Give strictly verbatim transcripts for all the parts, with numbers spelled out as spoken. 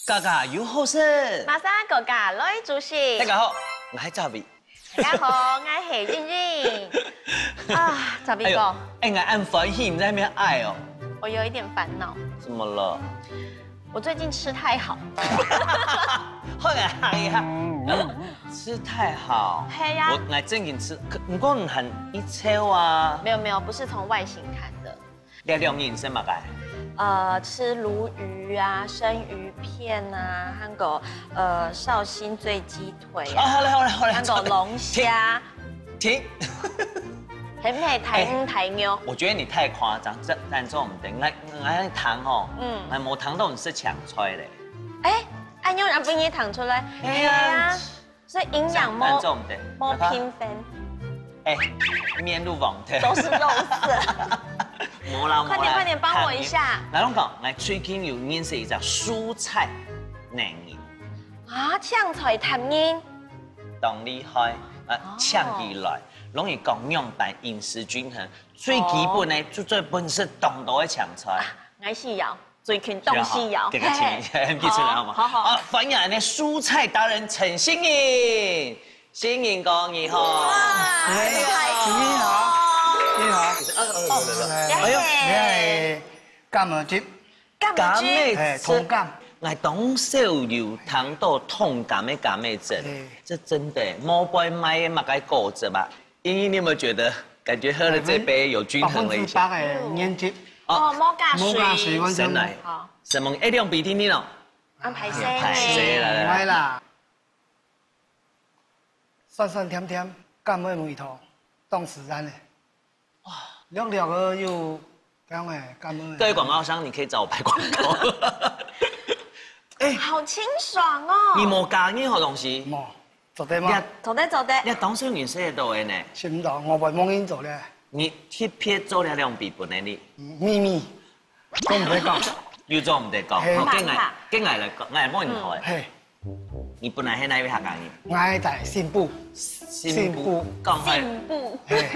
家家有好食。馬上哥哥來煮食。大家好，我係赵偉。大家好，我係英英。啊，赵偉哥，哎呦，哎，我恁歡喜，你在那邊愛哦。我有一點煩惱。怎麼了？我最近吃太好。好呀，好呀。吃太好。嘿呀。我，我正經吃，可，不過你很一切啊。沒有沒有，不是從外形看的。 這兩日食麼个？呃，吃鱸魚啊、生魚片啊，還有，呃，紹興醉雞腿啊，啊，好了，好了，好了，還有龍蝦。停，停。還有大魚大肉。哎，我覺得你太誇張，這，這樣做毋得。𠊎，𠊎糖吼，嗯。𠊎無糖都毋食青菜咧。哎，恁樣也分你糖出來。哎呀。哎呀。 所以營養無，恁做毋得。無平衡。哎，面都黃的。都是肉色。無啦，無啦。快點，快點，幫我一下。𠊎摎你講，𠊎最近有認識一隻蔬菜達人。啊，青菜達人。當厲害，呃，哦。請佢來，摎你講仰般飲食均衡，最基本个，哦。就最本身當多个青菜。啊，𠊎需要。 最近當需要。這個請，嘿嘿。請出來好嗎？好，好。好，歡迎𠊎等个蔬菜達人陳新穎。新穎哥，你好。哇，哎呀，你好，你好。哎呦，你好。哎，柑仔汁。柑仔汁。柑仔汁。哎，通柑。𠊎當少有聽到通柑个柑仔汁，哎。這真的，無買个麼个果汁啊？ 英英，你有沒有覺得感覺喝了這杯有均衡了一下？百分之百个原汁。哦，無加水。無加水，完全無。先來，好。先問，哎，兩杯定定哦。啊，歹勢呢。歹勢，來，來，來。毋會啦。酸酸甜甜，柑仔味道，當自然个。哇，略略个有 這樣欸，感恩欸。各位廣告商，你可以找我拍廣告。欸，好清爽哦。你無加任何東西？無，做得無？你啊，做得，做得。你啊，當少人食得到个呢？食毋到，我會無人做咧。你特別做了兩杯分你。嗯，秘密，都毋會講。又做毋得講，嘿。好，跟𠊎，慢慢。跟𠊎來講，𠊎問你好欸。嗯。嘿。 你本來係哪位客家人？𠊎在新埔。新埔。新埔。講海，新埔。嘿。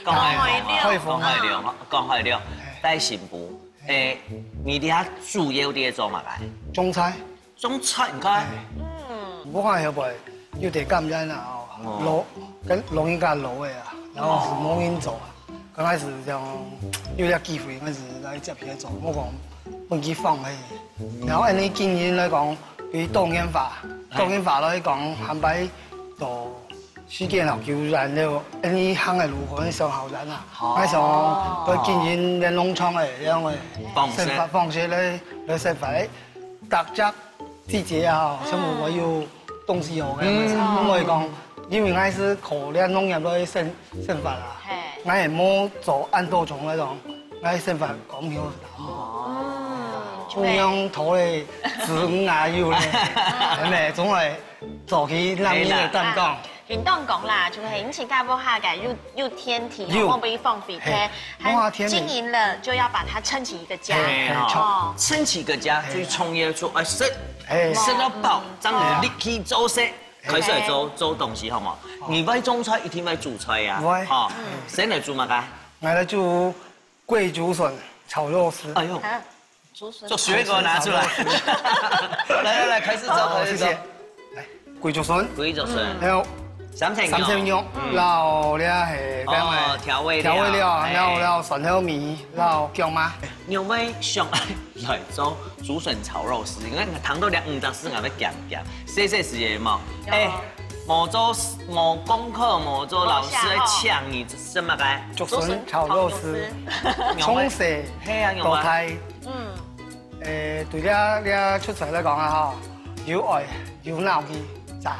講海話嘛，講海話。講海話，講海話。嘿。在新埔。嘿。欸，你這下主要在做麼个？種菜。種菜，你看。嘿。嗯。毋過看後背有點感染啊，哦。哦。老，跟老人家老个啊，然後係無人做啊。哦。 剛開始想有這機會，𠊎係來接佢做，無講分佢放棄。然後恁呢經營來講，對多元化，哎。多元化來講，還擺到世界上有人了，恁呢行个路可能上好人啊。哦。𠊎想對經營連農場个這樣个方式。生活方式來，來生活。 逐隻季節啊，全部會有東西好个。嗯。毋會講，因為𠊎係靠這農業來生，生活啊。嘿。𠊎也無做恁多種該種，𠊎生活講究。哦。嗯，就會。不用拖累子女啊，有咧。嗯。係咪？總會做起人民个擔當。嘿啦。啊， 應當講啦，就係你自家屋下个有，有田地，有。莫分放忒忒，嘿，還有田地。經營了，就要把它撐起一個家。嘿，嘿，哦。撐起個家，嘿。最重要就，哎，食，嘿。食到飽，嗯。正有力氣做事，嘿。開始來做，嘿。做東西，好無？哦。你會種菜，一定會煮菜呀，會。哈，嗯。先來煮麼个？𠊎來煮 桂竹筍炒肉絲。哎喲。啊，竹筍。做學位給我拿出來。炒肉絲。來，來，來，開始做，好，開始做。謝謝。來，桂竹筍。桂竹筍。嗯。還有三層肉。三層肉，嗯。摎這係，哦，該樣个調味料。調味料，哎。摎，摎蒜頭米，摎薑嫲。你有無想來做竹筍炒肉絲？你看，聽到這五隻字，𠊎會驚驚。細細時節嘛，有。哎， 無做，無功課，無做老師會請你食麼个？竹筍炒肉絲。竹筍炒肉絲。從細，係啊，到大。嗯。欸，對這，這出菜來講啊，吼，又愛又惱去炸。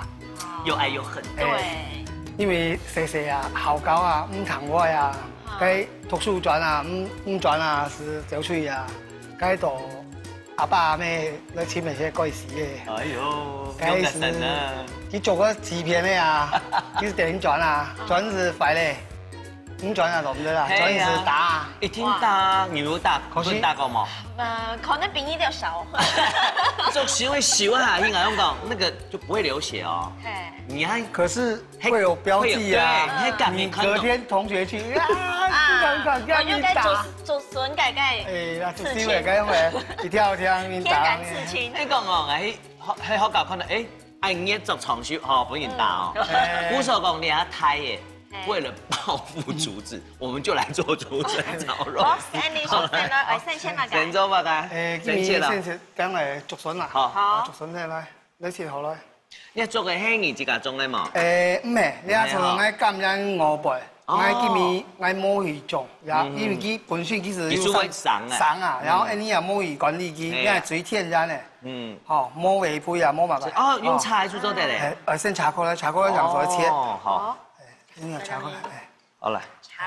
又愛又恨。欸，對。因為細細啊，校校啊，毋聽話啊，啊。該圖書館啊，毋，毋轉啊，係走出去啊，該到 阿爸阿姆來尋一些該時个。哎喲，該時，用得神啊。佢做過幾遍个啊，佢係電影轉啊，轉係壞咧，毋轉啊，做毋得啦，係啊。轉係打啊。一定打啊，你有打，可是，有打過嗎？呃，可能比你較少。做手會手啊，應該用講，那個就不會流血哦。嘿。你還可是會有標記啊，會有，對，你還敢，你看到。你隔天同學去，啊，啊。看看，我就該竹，竹筍改改，哎，那竹筍改改用个，一條一條用打。天然刺青。你講哦，哎，學，學校看到，哎，愛熱著長袖，吼，分人打哦。哎。不是講你要抬耶，哎。為了報復竹子，我們就來做竹筍炒肉。哦，Andy，先來，哎，先切嘛，先做嘛，該，哎，先切啦。先切，先來竹筍啦。好。好。竹筍先來。 你切好了。你做个係你自家種个無？誒，毋係，你啊，毋係吼。像𠊎今年五倍，哦。𠊎今年𠊎無去種，然後因為佢本身其實有生，佢就會生啊。生啊，然後誒，你也無去管理佢，嘿啊。你還最天然的，嗯。吼，無肥肥啊，無麼个。哦，用車就做得嘞。誒，誒，先車過來，車過來，然後再切。哦，好。誒，你要車過來，誒。 好了，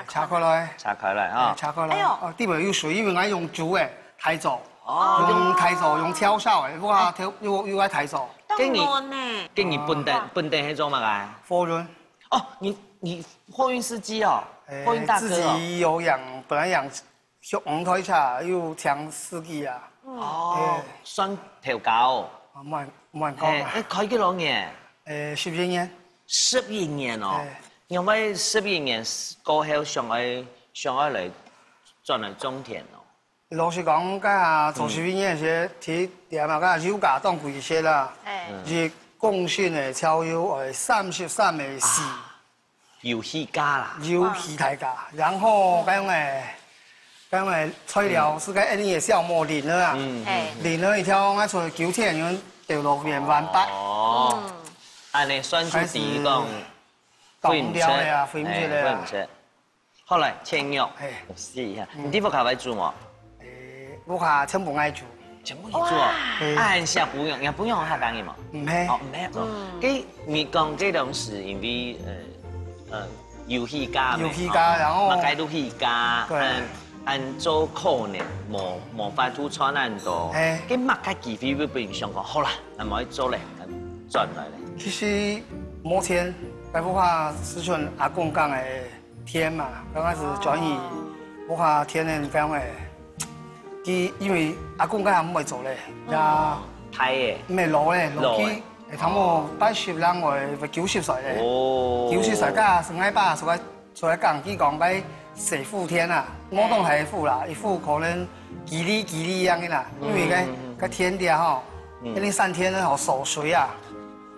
拆開來，拆開來哈。哎，拆開來。哎呦。哦，底背有水，因為𠊎用煮个，大灶。哦，用大灶，用竅燒个，哇，又，又愛大灶。當嫩呢。跟你本地，哦。本地那種嘛，哎。貨運。哦，你，你貨運司機哦，哎，貨運大哥哦。自己有養，本來養小五台車，又請司機啊。哦，哎。算頭家哦。啊，莫，莫講啊。哎，哎，開幾多年？哎，十一年。 十一年哦。哎。仰會十一年過後想愛，想愛來轉來種田哦？老實講，該下做十一年時，第一點啊，該下油價當貴些啦。哎。嗯。一公升个柴油愛三十三个四。啊，油氣價啦。油氣大價，然後該種个，該種个材料係該恁樣个消磨零了啊。嗯，嗯。哎。零了以後，𠊎出去九千銀，掉落兩萬八。哦。嗯。 恁樣算出第一講，開始當掉了呀，飛毋出了呀。哎，飛毋出。後來簽約，嘿。是啊，嗯。你在屋下會煮無？誒，屋下全部𠊎煮。全部你煮啊？哇。嘿。啊，還小朋友，小朋友客家人無？毋係。哦，毋係哦。嗯。該你講這種係因為，呃，呃，油氣價咩？油氣價，哦，然後麼个都氣價，對。嗯。 恁做可能無，無法度賺恁多。嘿。該麼个機會會分你想講，好啦，𠊎無愛做咧，𠊎轉來咧。其實目前該屋下係像阿公講个田嘛，剛開始轉去，哦。屋下田个方个，佢因為阿公該下毋會做咧，嗯。呀，大个。毋係老咧，老个。老去，會差不多八十零歲，九十歲咧。哦。九十歲，該下係𠊎爸所在 所以講，佢講該細戶田啊，無當大戶啦，一戶可能幾里幾里樣个啦，因為該，嗯。該田地吼，嗯。該你山田呢，好鎖水啊，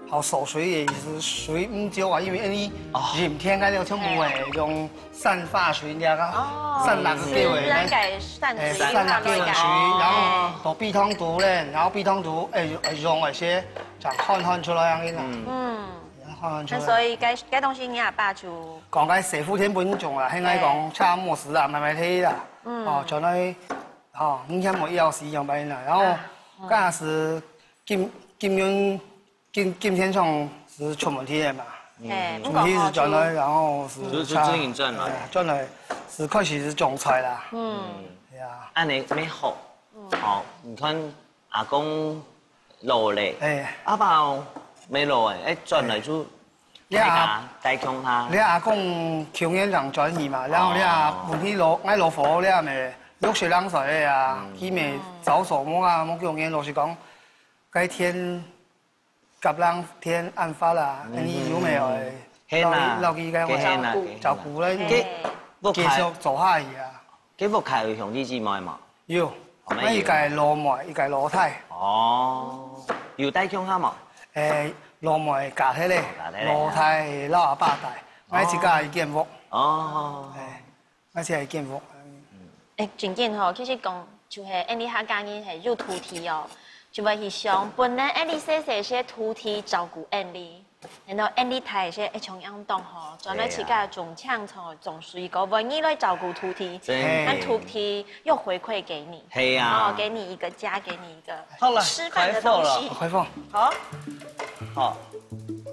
好鎖水个意思，水毋少啊，因為你哦。壬田該條全部會用散發水个啊，哦。散落去个，自然个散水，哎，散落去个水，然後都避風土咧，然後避風土，哎，用那些，講看看出來樣个啦。嗯。嗯。 那所以該，該東西你阿爸就講該細戶田本種啊，現在講差無事啊，買買地啦，嗯。哦，轉來，哦，你看無要死樣般啦。然後，啊，嗯。該下係金，金融，金，金錢上係出問題个嘛。嘿，出問題係轉來，毋講哦，然後係就，就差，自己轉來。哎，轉來係開始係種菜啦。嗯。哎呀。恁樣乜好。嗯。好，你看 阿公老咧，哎。阿爸乜老咧，哎，轉來就大家，哎。你阿，大家共下。你阿公舊年正轉去嘛，然後你阿，哦。問題老，𠊎老婆你阿姆六十零歲个啊，嗯。佢乜早熟無啊，無舊年老實講，該天甲冷天暗發啦，嗯。你有無愛，嘿啦，落去，落去該，該嘿啦，該嘿啦。照顧咧，嘿。該屋下，繼續做下去啊。該屋下有兄弟姊妹無？ 有，哦，𠊎一個老妹，一個老弟。哦，有帶共下無？誒，老妹嫁忒咧，嫁忒咧，老弟係老阿爸帶，哦。𠊎自家一間屋。哦。誒，𠊎自家一間屋。誒，真緊吼，其實講，就係𠊎俚客家人係有土地哦，就會去想，本來𠊎俚細細時土地照顧𠊎俚。 然後恁樣大个，誒，像恁樣吼，轉來自家種青菜、種水果，為你來照顧土地，真个。但土地又回饋給你，係啊。哦，給你一個家，給你一個好了，吃飯的東西。開火了。開火。好。好。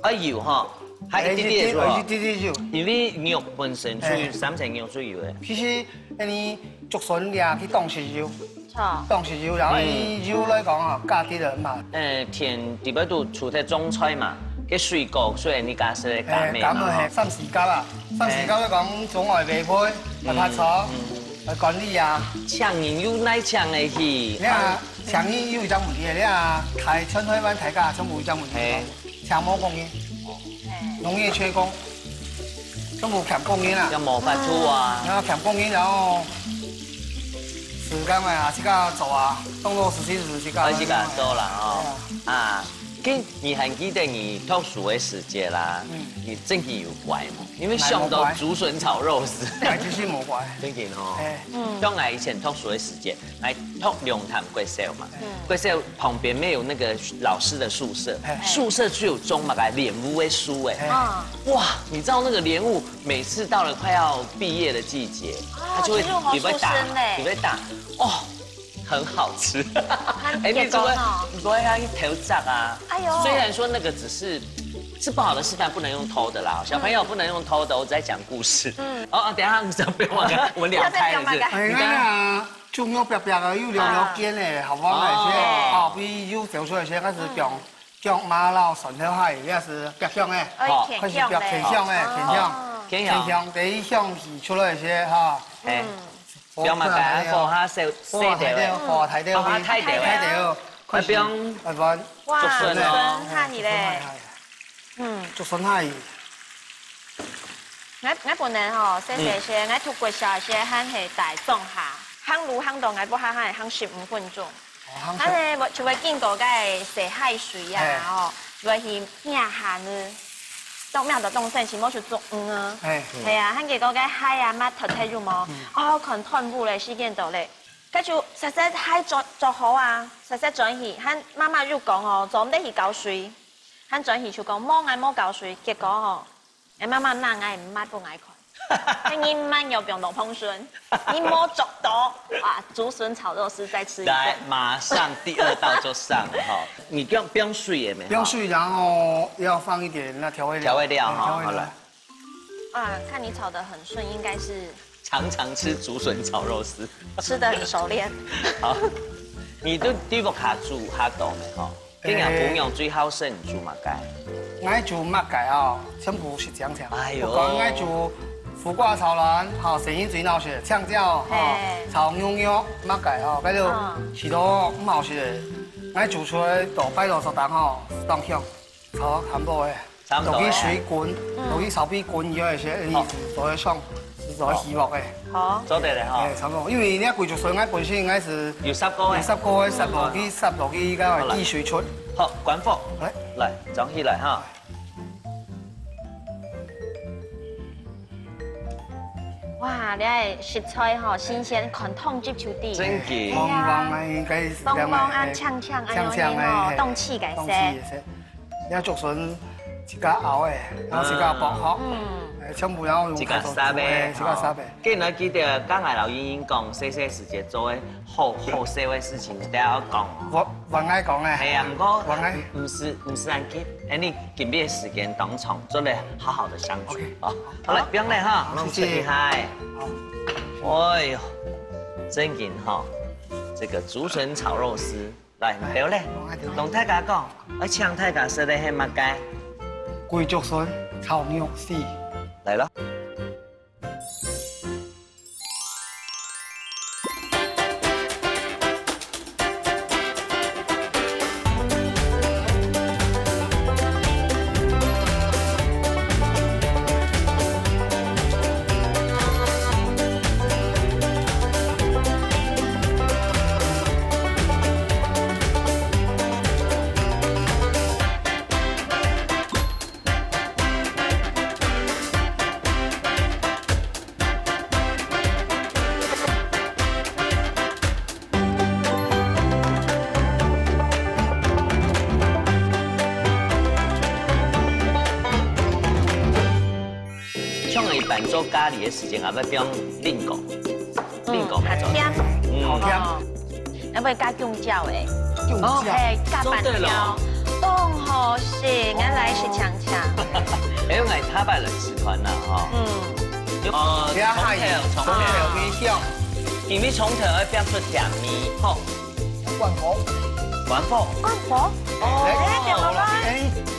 啊，油哈，還一滴滴个是吧？哎，一滴滴油。因為肉本身屬於，哎。三層肉屬於油个。其實，恁樣竹筍這去當食油。 著。當食油，然後，嗯。油來講啊，價值人嘛。呃，田地背肚除忒種菜嘛，該水果雖然你家食个，誒，甘味嘛，甘味係，吼。三四甲啊，三四甲來講，種愛栽培，愛拍草，嗯，嗯。愛管理啊。請人又哪請得去？你看，啊。請人有一隻問題，你看，大，全台灣大家全部有一隻問題，嘿。請無工人，嘿。農業缺工。全部全工人啊。要無法度啊。然後全工人，然後時間啊，自家做啊，動作實際是自家。自家做啦，哦。對啊。啊，跟你還記得你讀書个時節啦，嗯。你正經有乖無？你有想到竹筍炒肉絲？哎，其實無乖。正經哦。哎。嗯。像𠊎以前讀書个時節， 來讀龍潭國小嘛，嗯。國小旁邊沒有那個老師的宿舍，嘿。宿舍就有種那個蓮霧个樹欸。嘿。啊。哇，你知道那個蓮霧每次到了快要畢業的季節，哦，它就會，就是有樹身欸。也會打，也會打，哦，很好吃。很欸，你怎麼，結構哦。你不會要去偷摘啊？哎呦。雖然說那個只是，是不好的示範，不能用偷的啦，小朋友不能用偷的，我在講故事。嗯。哦，哦，等一下，你不要忘了，我們聊開了是不是？哎，你剛剛那个 豬肉白白个，又溜溜肩个，好無？哦。哦，比又走出來些，開始講，講馬老酸頭海，也是白香个，哦，開始白甜香个，甜香，哦。甜香。甜香，第一香是出來些哈。哎，嗯。放麼个？放下細，細條个。放下大條，放下大條个。大條，開始，啊，放，哎，放，哇，竹筍哦。竹筍下去咧。竹筍下去。嗯。竹筍下去。 𠊎，𠊎本來吼，細細時，𠊎讀國小時還係在莊下，行路行到𠊎屋下還係行十五分鐘。哦，行十。但係𠊎就會經過該細溪水啊，嘿。吼，就會去摸蜆仔，當摸到當新鮮，無就捉魚啊。嘿。係啊，還結果該溪啊，乜脫忒有無？嗯。哦，看斷烏咧，時間到咧，該就煞煞溪捉，捉好啊，煞煞轉去，還媽媽又講哦，做毋得去搞水，還轉去就講，無，𠊎無搞水，結果吼， 𠊎媽媽拿𠊎个襪分𠊎看，該你襪有放到燿身，你無捉到，啊，竹筍炒肉絲再吃一頓。來，馬上第二道就上了哈。你用，不用水也沒有。不用水，然後要放一點那調味料。調味料哈，哎，調味料。好，來。啊，看你炒得很順，應該是常常吃竹筍炒肉絲。吃得很熟練。好，你都，你屋下煮較多無吼？ 今日姑娘最好食煮麼个？𠊎煮麼个哦，全部食淨淨。哎喲。不管𠊎煮苦瓜炒卵，吼，生意最鬧熱，青椒，吼，嘿。炒牛肉，麼个，吼，該就嗯。許多毋好食个。𠊎煮出來，到拜六早當，吼，當香，炒淡薄个。差不多欸。落去水滾，嗯。落去燒杯滾，有一些，好。做得上。 係做起鑊个。好。做得了哈。哎，差不多，因為你看桂竹筍，𠊎本身應該係有煠過个。有煠過个，煠落去，煠落去，該會滴水出。好，關火。來。來，裝起來哈。哇，你个食材吼，新鮮，看燙即就知。真个。哎呀。黃黃个，應該係黃黃啊，靚靚，靚靚个，靚靚个，吼，嘿，當起个色。當起个色。 你看竹筍自家拗个，然後自家剝殼，嗯。哎，全部要用自家煠个。自家煠个。哎，自家煠个。哦。該你記得，剛才老英英講，細細時節做个好，好笑个事情，都要講哦。我，我愛講个。係啊，毋過，我愛。毋，毋使，毋使恁緊，哎，你今晡日時間當長，做得好好的相處。OK。哦，好了，好。不用了哈，謝謝。弄出去嗨。好。哎喲，正經哈，這個竹筍炒肉絲， 來，來，對咧，來，來。同大家講，愛請大家食个係麼个？桂竹筍炒肉絲。來咯。 像𠊎一般做咖哩个時間，𠊎會放冷果，嗯，冷果來做。較甜。嗯。好甜。哦。 愛會加弓蕉欸。弓蕉。哦，嘿，加粄條，做得咯。當好食，𠊎來食嚐嚐。哎，𠊎下擺來試看啦，吼。嗯。哦，蔥頭，蔥頭。蔥頭味香。因為蔥頭會煸出甜味，吼。關火。關火。關火？哦。哎，哎，煸火啦。哎，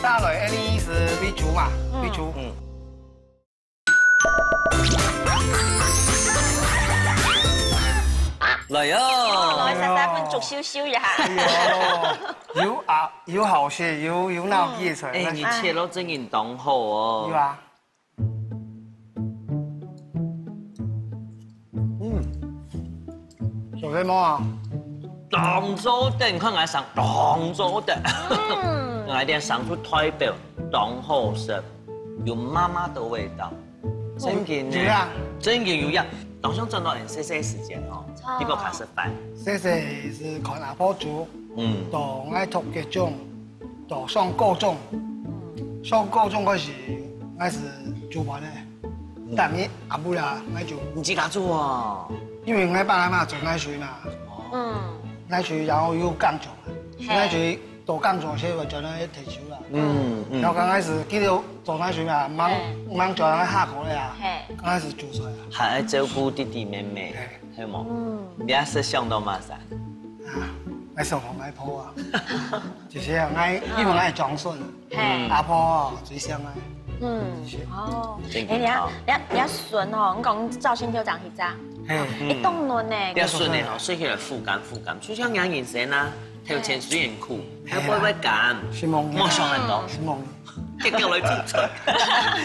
打落，哎，你意思為主嘛，嗯。為主。嗯。 來哦。哦，來，煞煞分竹燒燒一下。哎喲，有啊，有好食，有，有鬧熱出來。哎，你切到真正當好哦。有啊。有个無啊？當做得，你看𠊎生當做得。嗯。𠊎連生出代表當好食，有媽媽的味道。真經呢，有啦。真經有影。當像轉到你細細時間吼，哦。你个開始飯。細細係看阿婆煮，嗯。到𠊎讀國中，到上高中，上高中開始，𠊎係煮飯个。 逐日暗晡夜，𠊎就，你自家煮哦？因為𠊎爸𠊎媽做泥水嘛，嗯。泥水然後有耕種，嘿。泥水到耕種時，𠊎就拿來提手啦。嗯，嗯。然後剛開始，記得做泥水嘛，吂，嘿。吂做人下課了啊。嘿。剛開始煮菜啊。還愛照顧弟弟妹妹，嘿。係無？嗯。你也係想到麼儕？啊，𠊎想到外婆啊。 就是啊，𠊎，因為𠊎係長孫啊，嘿。阿婆哦，最想啊。嗯，是。哦，真好。哎，你看，你看，你看孫哦，你講趙信頭長一隻，嘿。一棟卵呢，你看孫呢，吼，食起來苦甘苦甘，就像人生啊，頭前雖然苦，嘿。還會會甘，是夢，莫想很多，是夢，結果來拼出，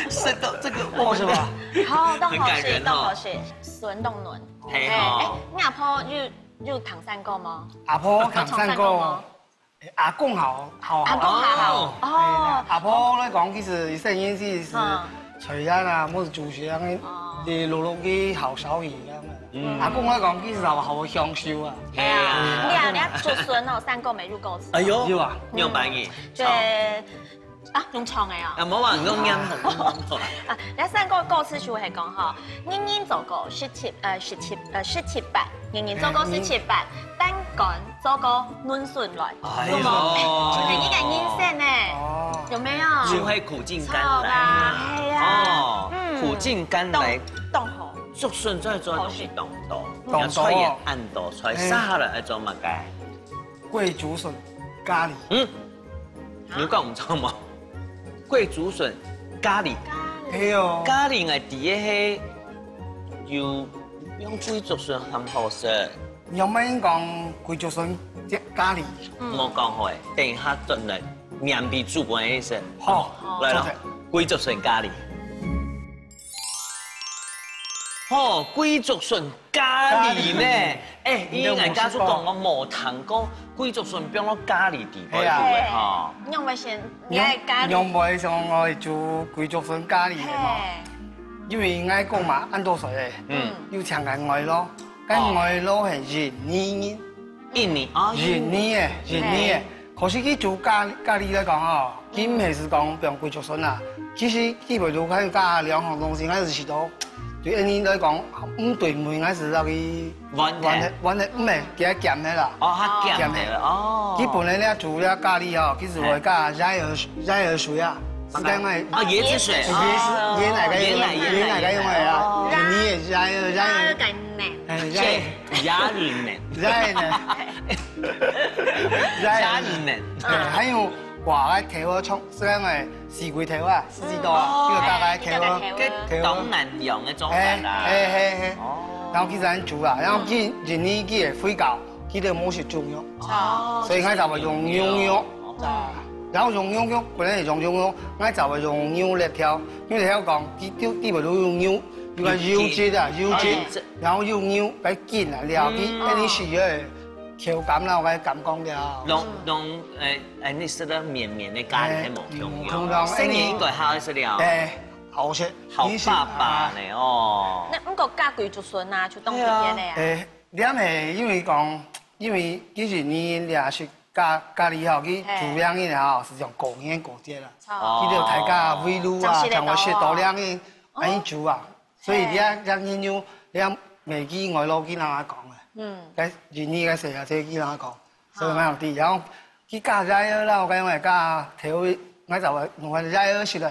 食到這個，哦，是吧？好，當好食，很感人哦。當好食，孫棟卵。嘿，哎，吼。哎，你阿婆有，有燙三角嗎？阿婆燙三角。有燙三角嗎？ 阿公好，好，阿公好，好。哦。阿婆來講，其實一生人係，係，嗯。炊飯啊，無係煮食，恁樣，哦。你落落去好燒魚恁樣。嗯。阿公來講，其實好，好享受啊。係啊。你啊，你啊，竹筍哦，三角乜有故事。哎喲，有啊。你有辦法？對。啊，用唱个哦。啊，無啊，你用念好，用念好。啊，你三角故事就係講吼，人人做過十七，呃，十七，呃，十七八，人人做過十七八，但 敢做過嫩筍來，哎喲。有無？哎，就係你个人生呢，哦。有沒有？就係苦盡甘來啊。著吧？係啊。哦，嗯。苦盡甘來。當，當好。竹筍做做東西當多，當多哦。菜也恁多，菜，哎。續下來愛做麼个？桂竹筍咖哩。嗯。 你有講毋著無？桂竹筍咖哩。咖哩。係哦。咖哩𠊎知个係有用桂竹筍還好食。你有無講桂竹筍咖哩？嗯。莫講好誒，等一下轉來，面皮煮分你食。好，來咯，做得。桂竹筍咖哩。 吼，桂竹筍咖哩呢？咖哩。哎，你都無試過？因為人家就講我無聽過桂竹筍放到咖哩底背，係啊。對不對？吼。仰會先，你愛咖哩。仰會想愛煮桂竹筍咖哩个嘛？嘿。因為𠊎講嘛，恁多歲咧，嗯。有請个外勞，該外勞係印尼人。 印尼，哦，印尼个，印尼个。嘿。可是佢煮咖，咖哩來講吼，佢毋係講放桂竹筍啊。其實基本上佢加兩項東西，𠊎係試著，對印尼來講，毋對味，𠊎係落去換个。換个，換个，毋係，佢較鹹个啦。哦，較鹹个，鹹个。哦。佢本來咧煮這咖哩吼，其實會加椰仔，椰仔水啊，係該个。哦，椰子水，椰子，哦。椰奶个，椰奶，椰奶个用个啊。哦。印尼个椰仔，椰仔。椰仔个奶。哎，椰仔。 Yarinen。Yarinen。Yarinen。哎，還有掛个豆仔，像，像个四季豆啊，四季豆啊，哦，這個大概豆仔，哎，這個豆仔。該東南洋个做法啦。哎，哎，哎，哎。哦。然後佢就恁煮啦，然後佢，嗯。印尼佢个水餃，佢就無食豬肉。哦。所以𠊎就會用牛肉。哦。啊，然後用牛肉，本來係用牛肉，𠊎就會用牛肋條，牛肋條講，佢就，佢會用牛，有個油脂啊，油脂。哦，油脂。 然後用牛來筋啊，了，嗯。佢，恁樣食个口感啦，𠊎感覺了。弄，弄，誒，誒，你食了綿綿个咖哩，哎，還無共樣。嗯，共樣，細人應該較愛食了。哎，好食，好爸爸呢，哦。該毋過加桂竹筍啊，就當特別个啊。哎，這係因為講，因為其實你也食咖，咖哩吼，佢煮兩日吼，係像過年過節啦。哦。佢就大家圍爐啊，正式个像我食到兩日，哦。恁樣煮啊。 所以你啊，哦。這人有，你啊，袂記外勞佢哪講个。嗯。該印尼个細阿姐佢哪講，所以𠊎有知。然後佢加椰仔啦，𠊎講个加豆，𠊎就會用个椰仔食落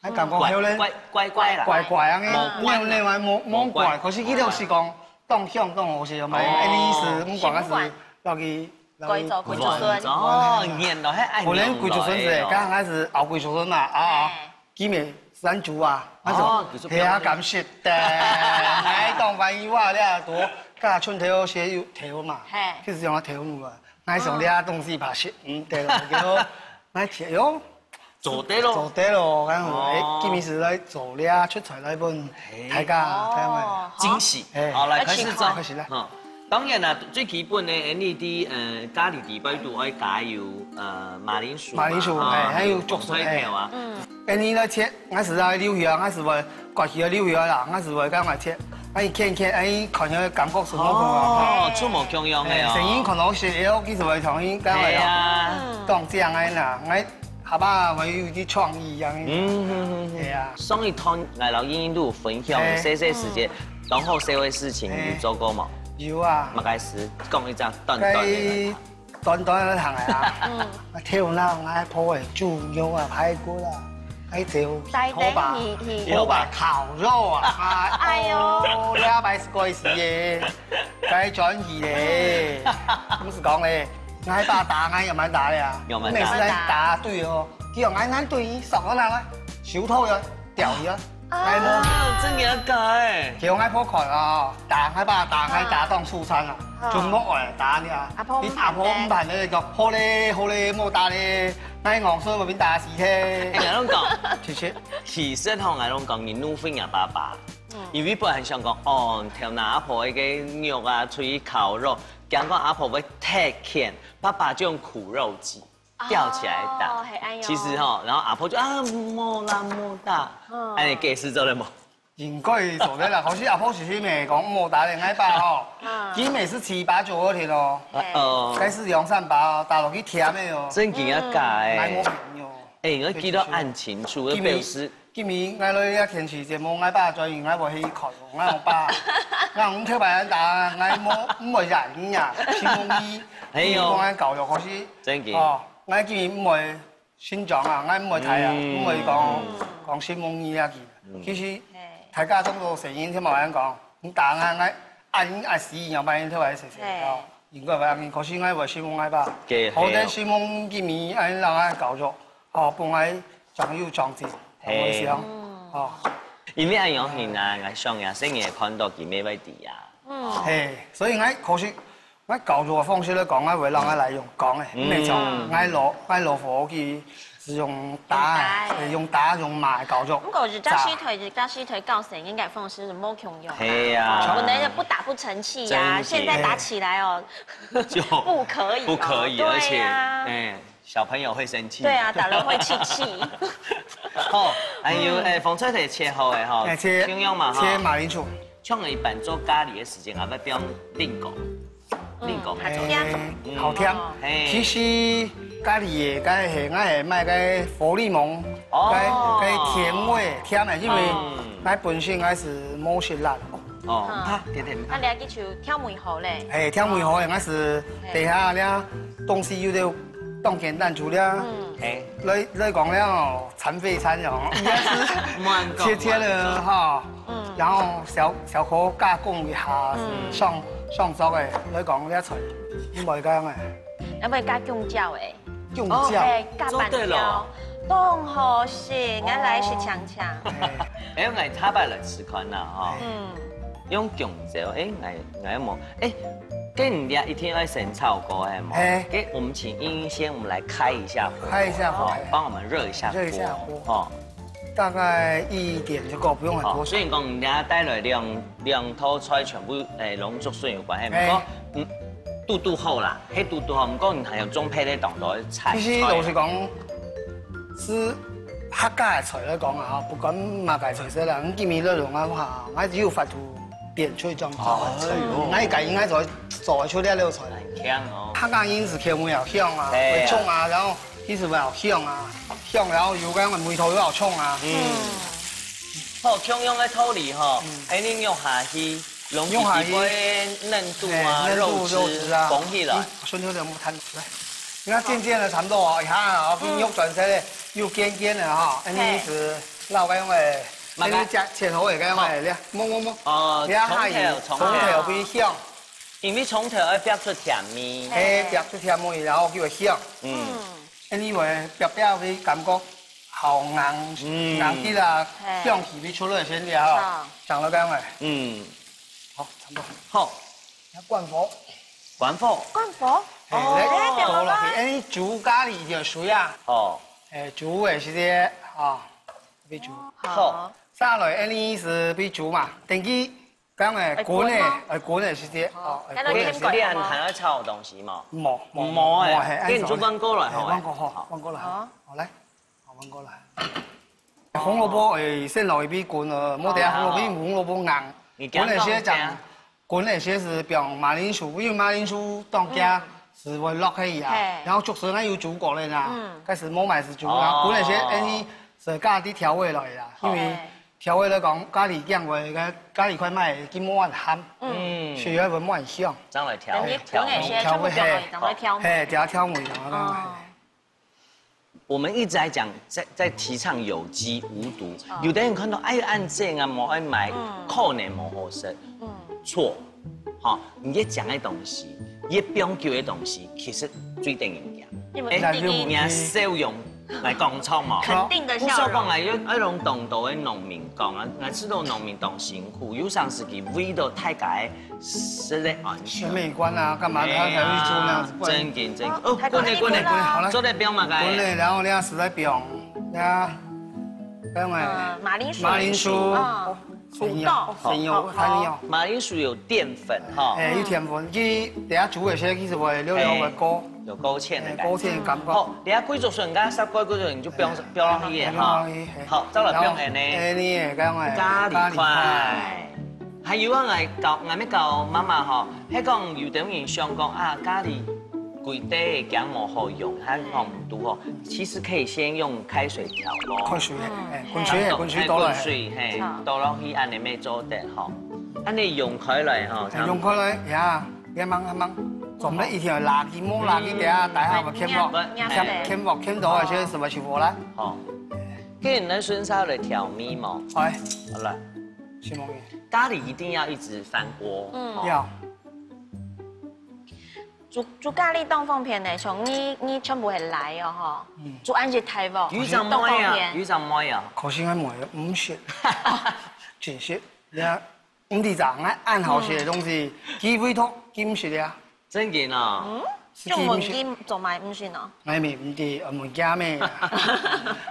，𠊎感覺有點怪，怪怪啦。怪怪啊，無怪啦。你，你還無，無怪，無怪。可是佢就是講，當香當好食，有無？哦。恁樣意思，毋管該係落去，落去。改做桂竹筍。哦，原來係恁樣來个哦。可能桂竹筍係，剛開始熬桂竹筍嘛，啊，啊。哎。 佢乜生煮啊，該種，哦，佢就係啊，敢食个。𠊎當歡喜哇，你啊，多，加春頭先有頭嘛，嘿。其實用个頭路啊，𠊎想你啊，東西怕食，嗯，對啦，結果，𠊎食喲，做得咯。做得咯，然後，哦。誒，今日係來做你啊，出菜來分大家，哦。大家。驚喜。哎。好，來，開始做。開始了。嗯。當然啦，最基本个，你知，呃，咖哩底背都愛加有，呃，馬鈴薯嘛，馬鈴薯，吼，哎，還有紅菜頭啊。嗯。恁呢來切，𠊎係愛溜去啊，𠊎係會割去啊，溜去啊啦，𠊎係會恁樣切，恁呢切切，恁呢看起來感覺係無共樣。哦，就無共樣个哦。哎，聲音看到食个，其實會同你講个哦。係啊。當靚个啦，𠊎 下把會有一個創意樣。嗯，嗯，嗯，嗯。係啊。上一趟𠊎摎英英都有分享，嘿。細細時節，嗯。當好笑个事情，嘿。有做過無？有啊。麼个事？講一隻短短个來聽。該短短个來聽啊。嗯。啊，頭那𠊎婆會煮肉啊、排骨啊，還有帶等好吧，去，去。好吧，烤肉啊。哎喲。哦，這擺係過時个。 該轉去咧，毋係講咧，𠊎爸打𠊎，仰般打咧啊？仰般打？每次來打對哦，佢用𠊎難對，手个拿來，手套呀，掉去啊，𠊎無。啊，真个假个？叫𠊎婆看啊，打𠊎爸打𠊎打當受傷啊，啊。就莫愛打你啊。阿婆毋盼咧。你阿婆毋盼咧，講好咧好咧，莫打咧，𠊎戇衰，會分打死忒。哎，𠊎摎你講，其實，其實吼，𠊎摎你講，你誤會若爸爸。 嗯。因為本來想講，哦，頭那阿婆該個肉啊，出去烤肉，驚講阿婆會忒譴，爸爸就用苦肉計，哦，吊起來打。係恁樣。其實吼，然後阿婆就啊，莫啦，莫打。嗯。哎，解釋做得無？應該做得啦，可是阿婆是毋係講莫打咧，𠊎爸吼，嗯。佢每次七八九个天哦，哦。該係兩三把哦，打落去甜个哦。真个啊假个？𠊎無騙你哦。哎，你記得恁清楚，今晡，表示今晡𠊎來這電視節目，𠊎爸轉去，𠊎會去看哦，𠊎講爸，𠊎講頭擺恁打，𠊎無，毋會忍你啊，承蒙你，哎喲。你講恁教育，可是，真个。哦，𠊎今晡毋會緊張啊，𠊎毋會大啊，嗯。毋會講，講承蒙你啊，其實，大家當做細人，聽無人講，你打𠊎，𠊎，恁，恁死，仰般，頭擺細細哦。 應該會恁樣，可是𠊎會承蒙𠊎爸，幾好。好得承蒙今晡日恁樣𠊎教育，哦，分𠊎長幼長進，嘿。會想，哦。因為恁樣形啊，𠊎想呀，細人仔看到佢乜會知啊。嗯。嘿，所以𠊎可是，𠊎教育个方式來講，𠊎會摎𠊎來用講个，嗯。毋係像𠊎老，𠊎老婆佢 係用打，用打的。呃，用打用罵个教育。毋過日治時代，日治時代教細人个方式係無共樣啊。係啊。哦，本來就不打不成器呀，真的。現在打起來哦，就不可以哦，不可以，對啊。而且，哎，小朋友會生氣。對啊，打了會氣氣。好，還有，嗯。哎，紅菜頭切好个吼，哎，切，共樣嘛吼。切馬鈴薯。像一般做咖哩个時間，還會放蘋果。 蘋果。嗯，較甜。欸，好甜。哦。嘿。其實咖哩个，該係，𠊎係買該荷里蒙，哦。該，該甜味，甜个，因為，嗯。𠊎本身𠊎係無食辣。哦，嗯。怕甜甜。啊，你愛去求調味好咧。嘿，調味好咧，哦。𠊎係，嘿。等下咧，東西有兜當簡單煮咧。嗯。嘿。來，來講咧哦，殘廢餐哦，應該係切切个哈。 嗯。然後小，小火加工一下，嗯。上，上桌个，來講這菜，毋會恁樣个。愛毋愛加弓蕉个？弓蕉。哦，嘿，加粄條，做得咯。當好食，𠊎來食嚐嚐。哦。哎，𠊎下擺來試看啦，吼。嗯。用弓蕉，哎，𠊎，𠊎無，哎，該你這一定愛先炒過，係無？嘿。該我們請英英先，我們來開一下火，開一下火，哦，嘿。幫我們熱一下鍋，熱一下火。哦。 大概一點就夠，不用很多水。哦，雖然講你等下帶來兩，兩道菜全部，誒，攏竹筍有關係，哎。毋過，嗯，堵堵好啦，係堵堵好，毋過你還有種別个當多个菜。其實老實講，係客家个菜來講啊，不管麼个菜色啦，你今日來用啊，哇，還有法度變出一種菜。哦，哎喲。嗯，該應該做，做得出這道菜。很香哦。客家人係口味又香啊，對啊。會重啊，然後 其實會好香啊，香，然後有个味道又好重啊。嗯。好，共樣个道理吼，嗯。哎，你肉下去，用下去。用下去，嫩肚啊，嘿，嫩肚肉汁，肉汁啊。捧起來。你順手就莫攤出來。你看漸漸的差不多哦，一下啊，嗯。變肉轉色了，又尖尖的哈，哎，你嘿。一直撈該種哎，慢慢。哎，你切，切好个該種哎，好。你看，摸，摸，摸。哦，你看下去，蔥頭，蔥頭。蔥頭會香。因為蔥頭愛煏出甜味。嘿，煏出甜味，然後就會香。嗯。嗯。 Anyway，煏煏个感覺好硬，嗯。硬啲啦，嘿。香氣會出來先了，好。講到這樣哎。嗯。好，差不多。好。要關火。關火。關火？嘿，哦。來，倒落去。哎，煮咖哩个水啊。哦。哎，煮个時間啊，愛煮。好。好。下來，哎，你係愛煮嘛？等佢講誒，滾誒，滾誒時節，哦，滾誒時節。你還還愛炒東西嗎？無，無，無誒，無，嘿，跟你就換過來吼。換過吼，換過來。好，來，好，換過來。紅蘿蔔誒，先落一杯滾哦，莫等下紅蘿蔔，紅蘿蔔硬。你講滾誒時節講，滾誒時節係放馬鈴薯，因為馬鈴薯當家係會落去啊，然後竹筍還有煮過个啦，該時無買係煮啊，滾誒時節，哎，你自家啲調味落去啦，因為 調味來講，咖哩醬會，咖哩塊賣，佢無恁鹹，嗯，所以會無恁香。正來調，等於調味。滾个時節全部放落去，正來調味。嘿，調調味，然後哦。我們一直在講，在，在提倡有機無毒，哦。有的人看到，哎，恁靚啊，無愛買，嗯。可能無好食。嗯。錯，吼，你愛講个東西，你愛講究个東西，其實最得人驚。因為哎，肯定你你笑容 來講錯嘛。肯定的笑容。毋使講啊，有，有種當多个農民講啊，𠊎知道農民當辛苦，有常時佢為了大家个食个安全。審美觀啊，幹嘛的，他才會做那樣子，不然真緊真緊。哦，哦，太多了。滾咧滾咧滾咧，好了。做得放麼个？滾咧，然後你要實在放，呀，放哎，呃，馬鈴薯。馬鈴薯。哦。 生油，豆。生油，哦，哦。生油。馬鈴薯有澱粉哈。哎，有澱粉，佢等下煮个時候，其實會略略會勾，哎，有勾芡的感覺。哎，勾芡的感覺。好，等下桂竹筍，你剛剛煠過桂竹筍，你就放，哎，放落去个哈。放落去，哎。好，再來放然後，哎呢，哎，你也該用哎，咖哩塊。咖哩塊。還有啊，𠊎教，𠊎乜教媽媽吼，係講有兜人想講啊，咖哩 歸塊薑無好用，還放毋多哦。其實可以先用開水調咯。開水，哎，滾水，哎，滾水倒來。哎，滾水，嘿，好。倒落去恁呢乜做得吼。恁呢用開來吼，哎，用開來，呀，別忙，別忙，做毋得一定要拉佢，莫拉佢，等下，等下會濺鑊，慢慢濺，濺鑊，濺到啊，這什麼起火了？好。跟你們順續來調味嘛。哎。好了。請問你。咖哩一定要一直翻鍋，嗯。吼。要。 煮，煮咖哩當方便呢，像你，你全部係來哦吼。嗯。煮恁樣大鑊，有一隻妹啊，當方便。有一隻妹啊。可惜𠊎妹毋識，真識，你看，毋知咋，𠊎恁好食个東西，佢唯獨佢毋識啊。真緊啊。嗯，係佢毋識。就問佢做麼个毋識呢？𠊎乜毋知，問佢咩？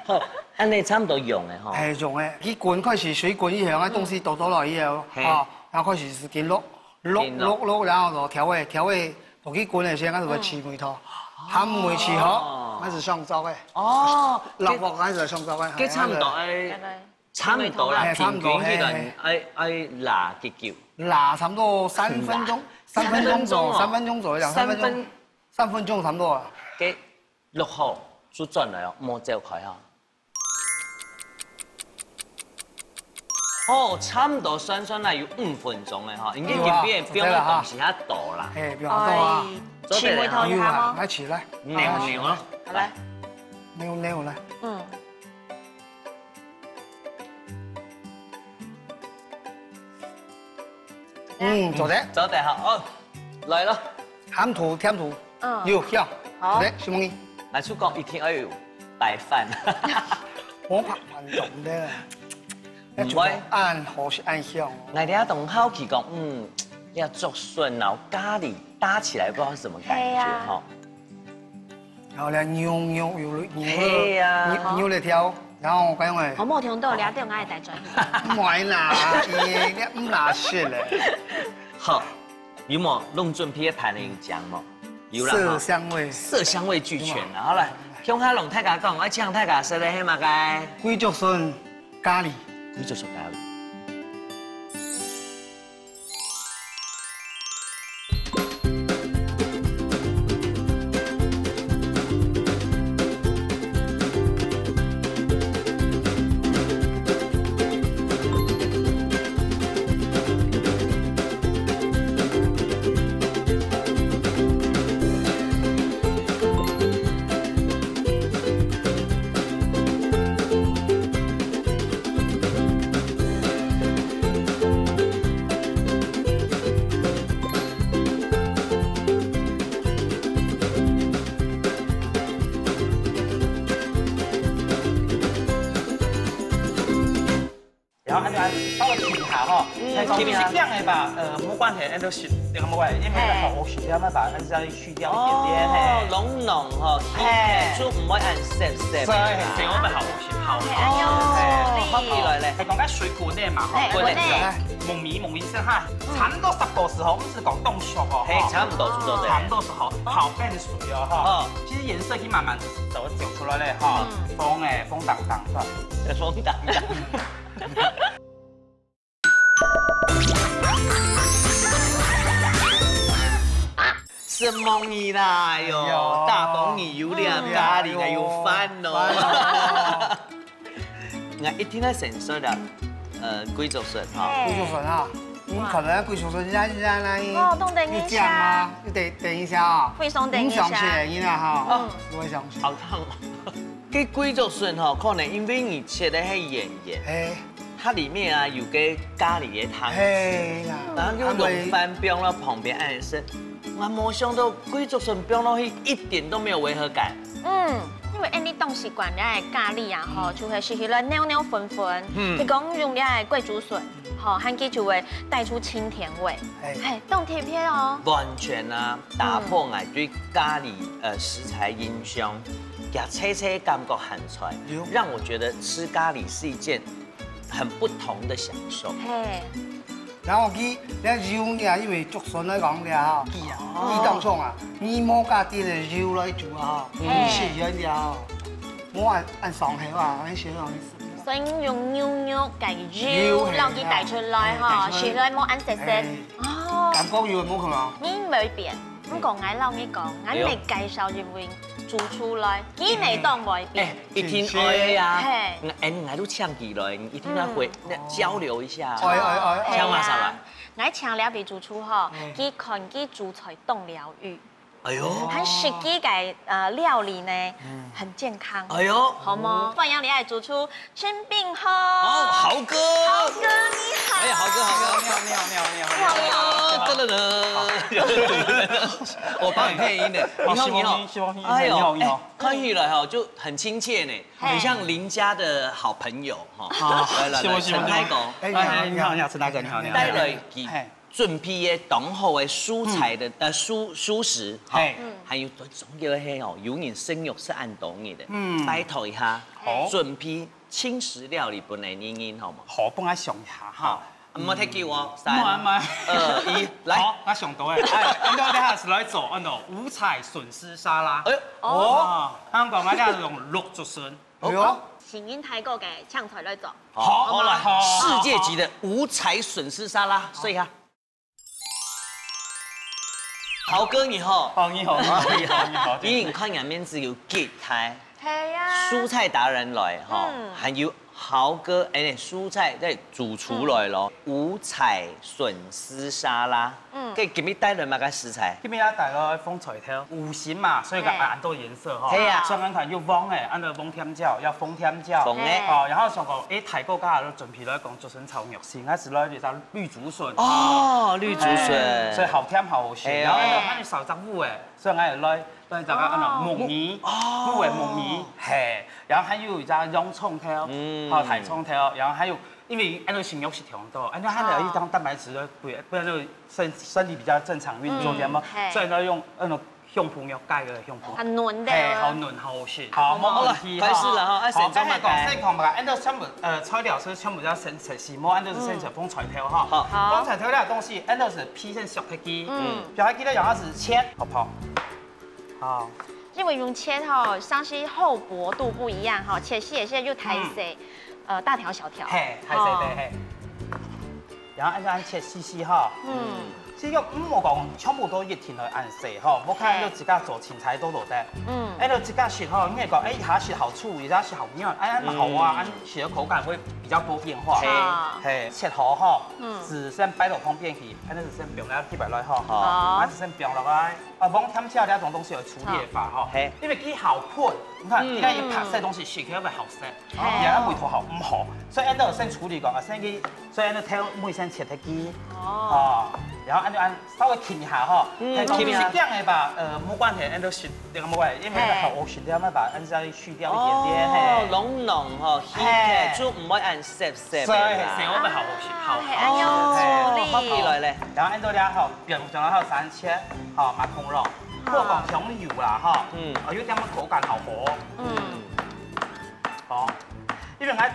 好，恁呢差毋多用个吼。哎，用个，佢滾開始，水滾以後，啊，東西倒倒落去以後，嘿。哦，然後開始係緊落。 落，緊落。落，落，然後就調味，調味，落去滾个時間，該就會起味道，嗯。還毋會起好，哦。該係上桌个。哦。落鑊該係上桌个，該差毋多愛，哎，差毋多啦，哎，差毋多，平均一個，嘿，嘿。愛，愛辣幾久？辣差毋多三分鐘，三分鐘左右，三分鐘哦。三分鐘左右，三分鐘，三分，三分鐘差毋多啊。該落好，就轉來哦，莫走開哦。 哦，差毋多算算啦，有五分鐘个吼，應該今邊放个東西較多啦。有啊，做得啦哈。嘿，放較多啊。哎，做得啦哈。試味道一下嗎？有啊，來，起來。扭扭咯。好，來。扭扭來。嗯。嗯，做得。做得哈，哦，來了。鹹度、甜度，嗯。有，香。好。做得，承蒙你。來，出國一定愛有白飯。我白飯懂得。 毋會。恁好食恁香哦。𠊎這下當好奇講，嗯，這竹筍摎咖哩搭起來，不知道是什麼感覺哈。係啊。然後呢，牛，牛，有，牛，係啊。牛，牛个調，然後我講誒，好，無聽到，這點𠊎會帶轉去。毋會啦，你，你毋拿食咧。好，有無弄準備个盤个醬無？有啦哈。色香味。色香味俱全啦，好來，向下摎大家講，愛請大家食个係麼个？桂竹筍 咖哩。你就熟咖哩。啊，就稍微停一下吼，嗯，哎，停一下。其實這樣的吧，呃，無關係，恁樣是，那個無關係，因為那個，嘿，我是要那把，還是要去掉一點點，哦，嘿。弄弄吼，嘿。就毋會恁澀澀的啦。對，對，我們好，好，好。哦，好起來咧。哎，講到水果類嘛，吼，嘿，果類。木耳，木耳先哈，差不多十個時候，毋係講當熟哦，嘿，吼。差不多，差不多，對。差不多時候，好變水哦，吼。哦。其實顏色已經慢慢走，走出來了，吼。嗯。紅誒，紅當當的。紅當當。 承蒙你啦，哎喲，哎喲，大幫你有了，哎喲，咖哩个有飯咯。飯咯。𠊎一定愛先說了，呃，桂竹筍哈。嘿。桂竹筍啊，你看到桂竹筍，人家，人家那一，哦，等，等一下。你講啊，你等，等一下啊。非常等一下。你想起來，你那哈，嗯。我想起來。好燙哦。 該桂竹筍吼，可能因為你切个係圓圓，哎。它裡面啊有个咖哩个湯汁，嘿啦。然後又用飯放到旁邊恁樣食，𠊎無想到桂竹筍放落去一點都沒有違和感。嗯，因為恁樣當習慣了个咖哩啊，吼，嗯。就會食起來軟軟粉粉，嗯。你講用了个桂竹筍，吼，還佢就會帶出清甜味，哎。嘿，當特別哦。完全啊， 打破𠊎對咖哩，呃，食材印象，佢脆脆感覺還在，有。讓我覺得吃咖哩是一件很不同的享受。嘿。然後佢，你看油呢，因為竹筍來講了哈，佢啊，哦。佢當中啊，你無加點个油來煮啊，嗯。你食完了，無恁，恁爽口啊，恁鮮爽个意思。所以用牛肉个油，油，嘿，讓佢帶出來哈，嘿，帶出來。食起來無恁澀澀。嘿。哦。感覺有無可能？你無變。 毋過𠊎摎你講，𠊎來介紹一位主廚來，佢乜當會變。哎，一定愛呀。嘿。哎，𠊎都請佢來，一定要會，嗯。那交流一下。哎，哎，哎，哎。請麼儕來？𠊎請這位主廚吼，嗯。佢看佢煮菜當療癒，哎喲。佢食佢个，呃，料理呢，嗯。很健康。哎喲。好無？歡迎你个主廚 陳炳豪。哦，豪哥。豪哥，你好。哎，豪哥，豪哥。你好，你好，你好，你好，你好。你好，你好。哦，真的呢。我幫你配音的。哦，你好，你好。希望你，希望你，哎喲，你好，你好。哎，看起來哈，就很親切呢，嘿。很像鄰家的好朋友哈。啊，來，來，來，希望，希望。陳大哥。哎，你好，你好，你好，陳大哥，你好，你好。帶來幾，嘿。 準備个當好个蔬菜个，嗯。呃，蔬，蔬食，哈，嘿。還有最重要个係哦，有人生肉食恁多日个，嗯。拜託一下，好。準備輕食料理分𠊎人人，好無？好，分𠊎想一下哈。好，莫忒久哦，三，莫啊，莫啊。二，一，來。好，𠊎想到个，哎，恁樣這下係來做，恁樣五彩筍絲沙拉。哎喲。哦。哦，恁樣講，𠊎這下用綠竹筍。哎喲。哦，請恁大哥个青菜來做。好，好，來，好。世界級的五彩筍絲沙拉，試一下。 豪哥你好。哦，你好，你好，你好，你好。你看人面子有幾大？係啊。蔬菜達人來哈，嗯。還有豪哥，哎，蔬菜个主廚來咯，嗯。五彩筍絲沙拉。嗯。該今日帶來麼个食材？今日要帶來紅菜頭，五行嘛，所以講，嘿。啊，恁多顏色哈。係啊。所以恁看有黃个，恁多黃甜椒，要紅甜椒。紅个。哦，然後想講，哎，大哥家下都準備來講，竹筍炒肉絲，還係來一隻綠竹筍。哦，綠竹筍。哎，所以好甜好好食。哎喲。然後呢，還有少隻烏个， 所以𠊎也來，來這個，哦。啊，木耳，哦。烏个木耳，嘿，然後還有一隻洋蔥頭，嗯。還有大蔥頭，然後還有，因為恁樣食肉食忒多，恁樣還有一張蛋白質的，不，不然就身，身體比較正常運作，嗯，對嗎？嘿。所以呢，用那種胸脯肉，蓋个胸脯。很嫩的。嘿，好嫩，好好食。好，好，沒問題，開始了哈，啊，好，先做麼个？剛才講，先講吧，恁樣全部，呃，材料係全部要先切細，無恁樣係先切紅菜頭哈。好。好。紅菜頭那東西，恁樣係皮先削開去，嗯。削開去了，然後係切，好不好？ 哦。因為用切吼，像是厚薄度不一樣吼，切細个時候又大細，嗯。呃，大條小條。嘿，大細个，哦。嘿。然後恁樣切細細哈。嗯。其實又毋好講全部都一定愛恁細吼，𠊎看就自家做青菜都做得。嗯。哎，就自家食吼，你會講，哎，一下食好粗，一下食好軟，哎，恁好啊，嗯。恁食个口感會比較多變化。嘿。啊。嘿，切好吼，嗯。係先擺到旁邊去，恁樣係先放到地板來吼。好。啊，係先放落來。 啊，紅甜椒這種東西有處理个法吼，好。嘿。因為佢好噴，你看，嗯。你看佢白色東西食起來會好食，哦。然後味道好毋好，所以恁樣先處理講啊，先去，所以恁樣頭尾先切忒佢，哦。哦，然後恁樣恁稍微停一下吼，嗯，係講停一下。係驚个吧，呃，無關係，恁樣食，這個無關係，因為係。好，我食掉嘛吧，恁樣稍微去掉一點點，哦，係。攏濃吼，去係。就毋會恁澀澀个啦。所以，所以我們好好食，好，係，好，哎呦，係，好，好。起來咧。然後恁樣咧吼，放上來吼，三切，吼，買空肉，好。莫講香油啦，吼，嗯。哦，有點口感好好。嗯。好，因為𠊎，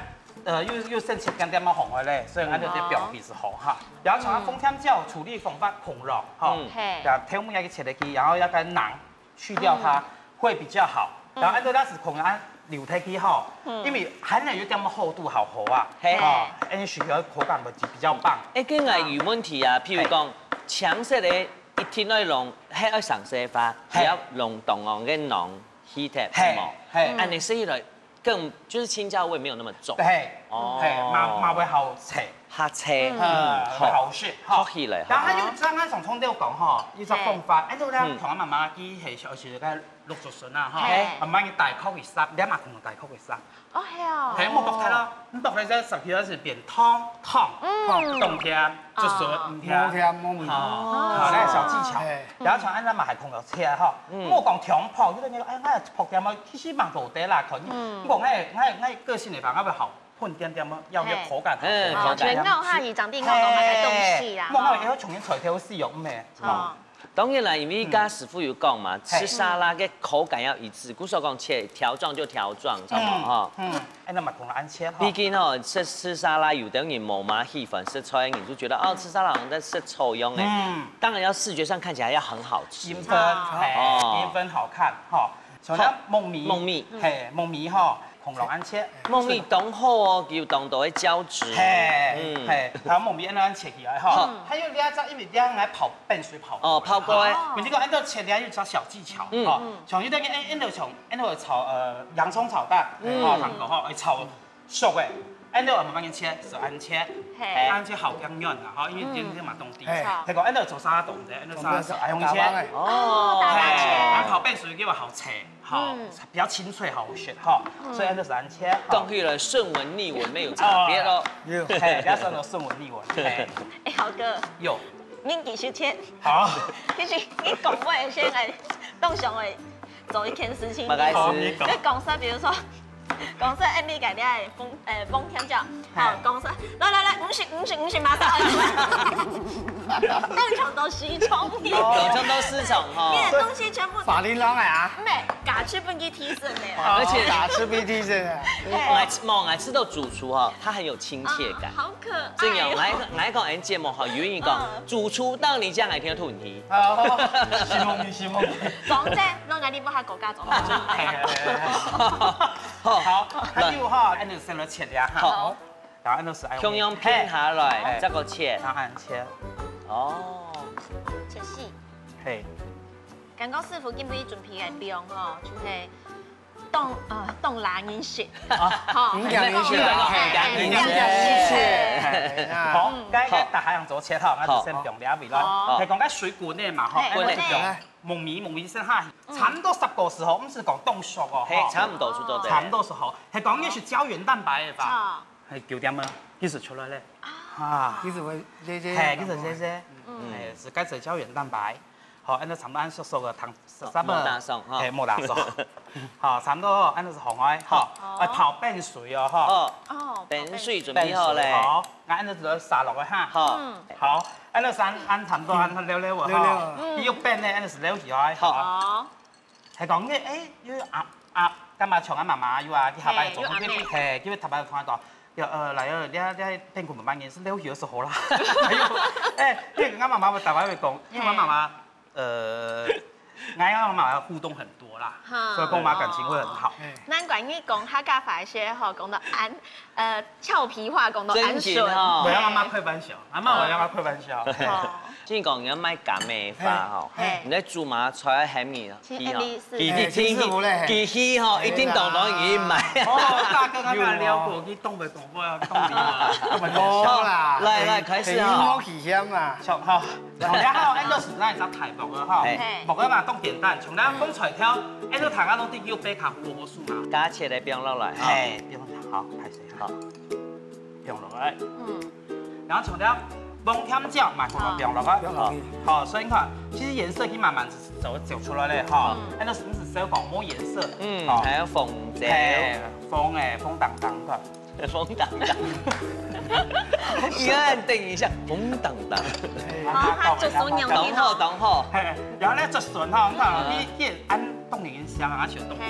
呃，又，又先切點點仔紅个咧，所以𠊎就在表皮時候哈。然後像紅甜椒處理方法空肉，哈，嗯。係。然後頭尾也去切下去，然後要該囊去掉它，嗯。會比較好。嗯。然後恁樣但是空肉留下去吼，嗯。因為還有一點厚度好好啊，係。哦，恁樣食起來口感會比較棒。哎，跟𠊎有問題啊，譬如講，係。青色个一定愛弄，還愛上色花，係。只要弄當紅个濃。 去忒，係，係無？係。恁樣食起來更，就是青椒味沒有那麼重。係，哦。係，嘛，嘛會好食。較脆，嗯。呃，好。好食，吼。好起來，吼。然後還有剛剛從頭到講吼，一隻講法，嗯。哎，就像嗯。同阿媽媽去係小時該六十歲啊，吼，係。阿媽你大箍一煞，你阿媽可能大箍一煞。哦，係哦。係，莫剝忒咯，你剝忒這十幾歲是變痛，痛，嗯。痛，痛甜，就說哦。毋甜。無甜，無味。哦，哦。好，那小技巧。係。然後像恁樣嘛，還可能有切吼，嗯。莫講強迫，有个人講，哎，𠊎要剝甜哦， 其實蠻好得啦，可能，嗯。毋過𠊎，𠊎，𠊎个性个話，𠊎會好噴點點哦，要有口感。嗯，口感。就咬下去，長定咬到那個東西啦，係，莫，𠊎吼。會重新菜頭使用，毋係，哦。吼。當然啦，因為剛剛師傅有講嘛，嗯。吃沙拉个口感要一致，故所講切條狀就條狀，知道嗎？嗯，吼。嗯，哎，那麼可能恁切吼。畢竟吼，吃，吃沙拉，有的人無麼喜歡食菜个人就覺得，哦，吃沙拉好像在食草樣欸。嗯。當然要視覺上看起來要很好吃。繽紛，係，哦。繽紛好看，吼。 像這木耳，木耳。係，木耳吼，空落恁切。木耳當好哦，有當多个膠質。係，嗯。係，然後木耳恁樣切起來吼。好。還有這隻，因為這樣來泡，冰水泡。哦，泡過个。哦。你這個恁樣切，這有一隻小技巧，嗯。吼。像有的人，哎，恁樣像，恁樣炒，呃，洋蔥炒蛋，嗯。吼，韓國吼，愛炒熟个，恁樣慢慢切，係恁切，係。恁樣切好香軟啦，吼，因為今天嘛冬天。係。係講恁樣做沙拉凍的，恁樣沙拉係愛用切。哦，大大切。係，恁泡冰水叫好切。 好，嗯。比較清脆好食哈，嗯。所以就是恁樣切。講起來順聞逆聞沒有差別咯。哦。係，不要說到順聞逆聞，係。哎，豪哥。有。恁其實切。好。其實你講話先來，當想會做一件事情。麼个意思？好，你講。你講說，比如說，講說，哎，你改掉紅，呃，紅甜椒，好，係。講說，來來來，毋係毋係毋係，馬上來。當場都失聰。當場都失聰哈。你的東西全部 法令浪啊。毋係，假去分佢提升的。哇，而且假去分佢提升啊。係。𠊎，無，𠊎試著主廚哈，他很有親切感。啊，好可愛哦。真的，𠊎，𠊎講恁節目哈，有人講，嗯。主廚到你家來聽問題。哦，承蒙你，承蒙你。總之，攏愛你幫佢搞家族。好，還有哈，恁樣先來切了哈。好。然後恁樣係愛用共樣片下來，係。再過切。然後恁樣切。哦。切細。係。 感覺師傅今晡日準備个量哦，就係當，呃，當懶人食。啊，吼，毋驚你食啊，嘿，毋驚你食。嘿，嘿，嘿。好，嗯。該，該大家用做切吼，𠊎就先放這位咯。好。係講該水滾个嘛，吼，嘿，該就放滾个。木耳，木耳先下去，嗯。差毋多十個時候，毋係講當熟哦，嘿，吼。差毋多就做得。差毋多時候，係講你係膠原蛋白个吧？哦。係九點啊，其實出來咧。啊。其實會，這，這，嘿，其實這，這，嗯。嘿，係該係膠原蛋白。 好，恁樣差毋多恁熟熟个糖，啊，沙沙，莫打爽哈。嘿，莫打爽。好，差毋多，恁樣係好愛，好，哦。愛泡冰水哦，吼。哦。哦，冰水準備好咧。冰水，好，𠊎恁樣就撒落去哈。好。嗯。好，恁樣三，恁差毋多，恁樣溜溜啊，溜溜啊。吼。嗯。佢有冰呢，恁樣係溜起來，好。好。係講，你，哎，又啊，啊，幹嘛像俺媽媽又啊，去下班做，嘿，又阿妹。嘿，叫佢下班同佢講，要，呃，來，呃，你，你冰棍慢慢研，係溜起的時候啦。哎呦，哎，你跟俺媽媽打電話講，因為俺媽媽 呃，𠊎跟我媽媽互動很多啦，哈。所以跟我媽感情會很好。難怪你講客家話个時候吼，講到恁，呃，俏皮話講到恁順。真情哦。我要媽媽開玩笑，阿媽，我要媽媽開玩笑。哦。正經講，你愛賣柑仔花吼，嘿。你在煮嘛，出來喊你，其實佢吼，佢，佢，佢，佢吼，一定懂懂你買。哦，大哥，他們聊過，你東北廣播啊，東北啊，東北啊。哦，來，來，開始啊。哎，你莫起嫌啊。好，好。 像這下恁樣係哪一隻題目啊？吼，嘿。目个嘛，當簡單。像這樣講出來，恁樣大家攏知有白卡胡蘿蔔素嘛。加切來放落來，吼。嘿，放落來，好，開始，好，放落來。嗯。然後像這樣，黃甜椒嘛，同佢放落去。放落去。好，所以你看，其實顏色已經慢慢走走出來了哈。嗯。哎，該係不是小講無顏色？嗯，好。還有紅椒。嘿，紅誒，紅當當个。紅當當。你看，等一下，紅當當。好，他就說你要當好，當好。嘿，然後呢，竹筍哈，你看，嗯。你，你按當然香啊，全都。嘿。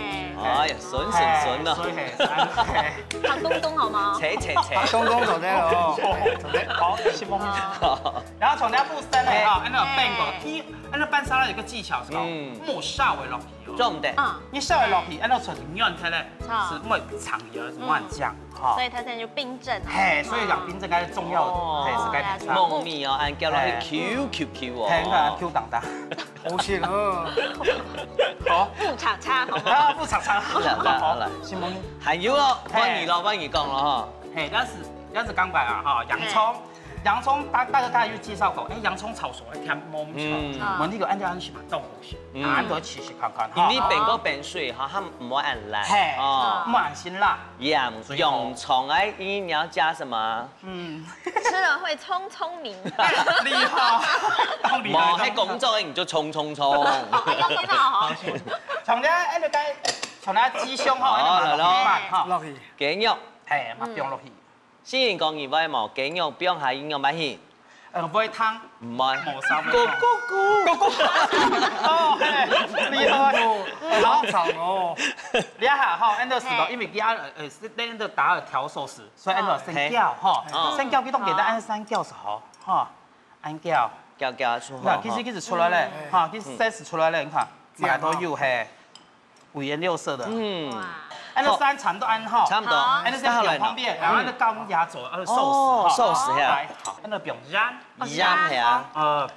哎呀，筍筍筍啊。嘿，所以嘿，是按呢，嘿。好，東東好嗎？切切切。東東做得哦，嘿，做得。好，西蒙。好。 然後從這部分呢，哎。哈，恁樣拌過，哎。第一，恁樣拌沙拉有一個技巧係講，嗯。莫稍微落去哦。做毋得。嗯。你稍微落去，哎。恁樣出軟忒咧，好。係莫長油，係莫恁醬，嗯。哈。所以它現在就冰鎮了。嘿，所以講冰鎮該係重要的，哦。嘿，係該冰鎮。哦，了解。燜米哦，恁樣攪落去，哎。Q Q Q哦。嘿，你看Q當當。好食哦。好。不炒菜，好嗎？啊，不炒菜。不炒菜，好了。好，西蒙。還有哦，嘿。換你咯，換你講了哈。嘿，但是，但是剛才啊，哈，洋蔥。嘿。 洋蔥大，大家剛才有介紹過，哎，洋蔥炒熟了甜，無錯。嗯。啊。問題个，恁樣恁樣係嘛，當好食。嗯。啊，恁樣試試看看，哈。因為煸過煸水，哈，它毋會恁辣。嘿，哦。毋會恁辛辣。洋，最好。洋蔥，哎，你要加什麼？嗯。吃了會聰聰明。厲害，當厲害，無，該工作你就衝衝衝。哎呀，真的哦。好，從這，哎，就該，從這雞胸哈，哦，哎，來咯。落去。雞肉。嘿，嘛放落去。嗯。 新人講你會無？雞肉放下，雞肉買去。呃，會燙。毋會。無啥會燙。咕咕咕。咕咕咕。哦，嘿，厲害。好。好長哦。這下吼，恁樣係咯，嘿。因為佢啊，呃，係恁樣打了調壽司，所以恁樣先攪吼。嘿。哦。先攪，佢當簡單，哦。恁樣先攪就好，吼。恁樣攪。攪攪出來，那其實，吼。其實出來了，嗯。哈，其實色素出來了，你看，嗯。滿都有，嘿。 五顏六色的。嗯。哇。恁樣三層都恁好。差不多。好。恁樣先放旁邊，嗯。然後呢，搞一下做，呃，哦，壽司哈。壽司呀。來，好，恁樣放鹽。鹽呀。呃，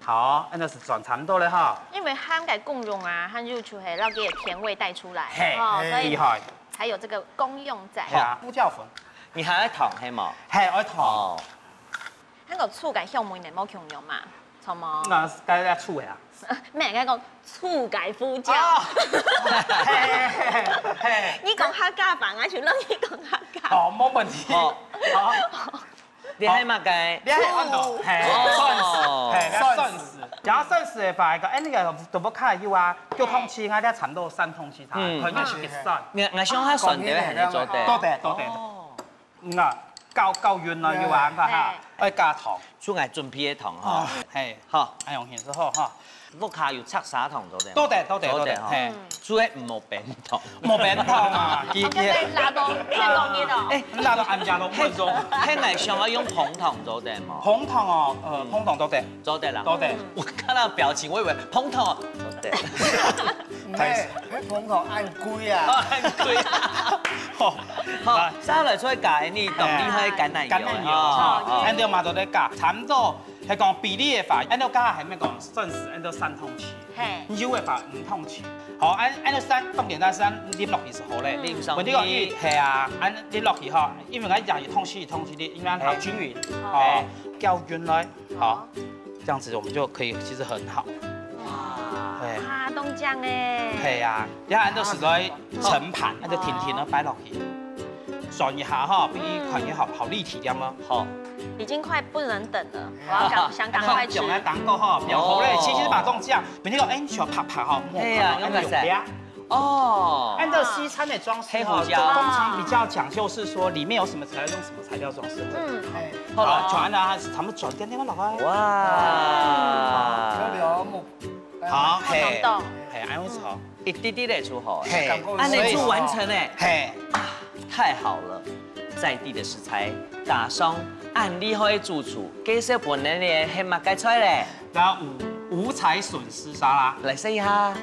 好，恁樣係轉差不多了哈。因為它个功用啊，它就係讓這個甜味帶出來，嘿，哦，所以厲害。還有這個功用在。係啊。胡椒粉。你還愛糖係無？嘿，愛糖。哦。 該個醋个香味呢，無共樣嘛，著無？該該該醋个啊？咩？該講醋个胡椒。哦。嘿，嘿，嘿，嘿。你講客家話，𠊎就摎你講客家話。哦，無問題。好。好。你係麼个？你係安到，醋。嘿，哦。蒜絲，嘿，該蒜絲。然後蒜絲个話，个，哎，該個都毋卡有啊，九通七，𠊎這差毋多三通七，嗯。可能係个蒜。𠊎，𠊎想下蒜頭還係做得。做得，做得。哦。 嗯啊，攪攪勻了又啊，嘿。哈，愛加糖。就愛準備个糖哈。啊。嘿，好。愛用現時好哈。屋下有赤砂糖做得無？做得，做得，做得，做得哈。嘿。嗯。就係毋好冰糖。無冰糖啊，佢，佢。辣到，辣到恁樣咯。哎，辣到恁樣咯，毋好用。嘿，𠊎想愛用紅糖做得無？紅糖哦，呃，嗯。紅糖做得。做得啦。做得。嗯。𠊎看佢表情，𠊎以為紅糖哦，做得。 毋係，該紅糖恁貴啊。哦，恁貴啊。好，好，來。再來出來加恁樣當厲害个橄欖油，嘿。橄欖油，哦，哈，哦。恁樣嘛都得加，差毋多，係講比例个話，恁樣加還無講算係恁樣三通七。嘿。油个話五通七。好，恁，恁樣三，重點係恁淋落去就好咧。淋上去。問題講，因為，係啊，恁淋落去吼，因為𠊎也一通七一通七的，因為恁好均勻。嘿。哦，嘿。攪勻來。 好，好。這樣子我們就可以，其實很好。哇，對。啊，當靚欸。係啊，然後恁樣就係來盛盤，好。恁樣定定仔擺落去，轉一下哈，分佢看起來好，嗯。好立體點哦。好。已經快不能等了，我要趕，想趕快吃。放來當久哈，放好咧，哦。其實嘛當靚，比如講，哎，你喜歡白白哈，係啊，用白色。用這樣。 哦。按照西餐的裝飾哈，黑胡椒。通常比較講究是說裡面有什麼材料，用什麼材料裝飾。嗯。哎，好了，好。全按照它是全部轉掉，你們老板。哇。好，好，嘿。好，懂。嘿，恁樣子哦。一滴滴个就好。嘿，感覺有味道。恁樣就完成了。嘿。啊，太好了。 在地的食材，加上恁厲害个主廚，介紹分你个係麼个菜咧？然後五，五彩筍絲沙拉。來試一下。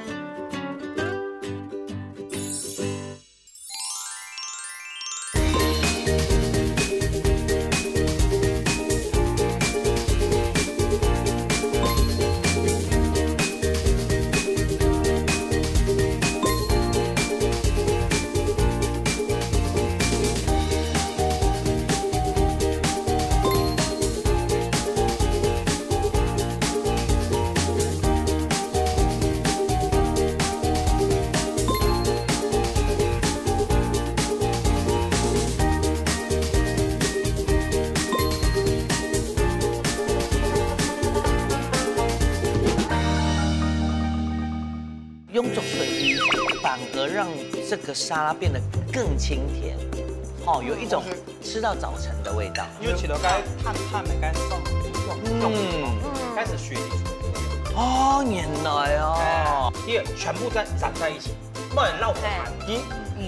这个沙拉变得更清甜，哦，有一种吃到早晨的味道。因為食到該淡淡个該酸味，嗯，開始血流出來。哦，原來哦。哎，因為全部在，染在一起，不然繞口飯。咦，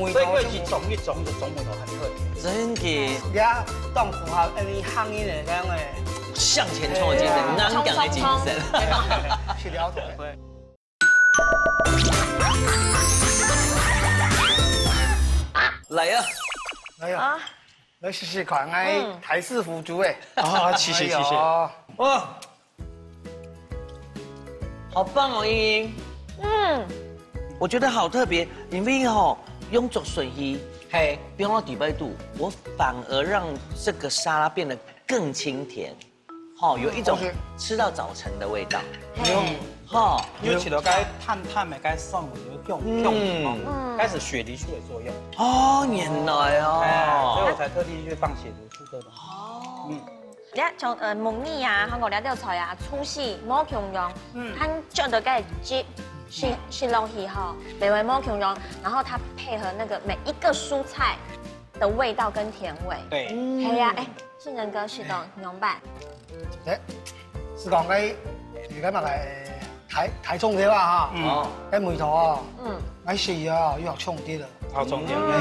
味道所以佢係種一種就種味道很特別。真的。你看，當符合恁呢行業个恁樣个向前衝的精神，哎呀，硬頸的精神。衝衝衝。係了解。 來啊，來啊，啊。來試試看，哎，嗯。台式腐竹哎。啊，謝謝，哎喲。謝謝。哇，好棒哦，英英。嗯。我覺得好特別，因為吼，用竹筍去，嘿。放到底背肚，我反而讓這個沙拉變得更清甜。 吼，有一種吃到早晨的味道。嘿。吼，因為食到該淡淡个該酸味，有香香，嗯。開始血流出个作用。哦，原來哦。哎，所以我才特地去放血流出的。哦。嗯。你看，像，呃，木耳啊，還有這道菜啊，粗細無共樣，嗯。它就得該汁，吸，吸落去吼，味道無共樣，然後它配合那個每一個蔬菜 的味道跟甜味。對。嗯。係啊，哎，信仁哥，食到仰般？哎，係講該，你看嘛，該台，台中个話哈，嗯。哦。該味道哦，嗯。該係啊，又好衝擊了。好衝擊。嗯。哎，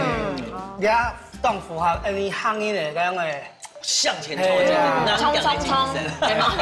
哦。也當符合恁呢行業个恁樣个向前衝的精神，哎呀。硬頸的精神。衝衝衝，對嗎？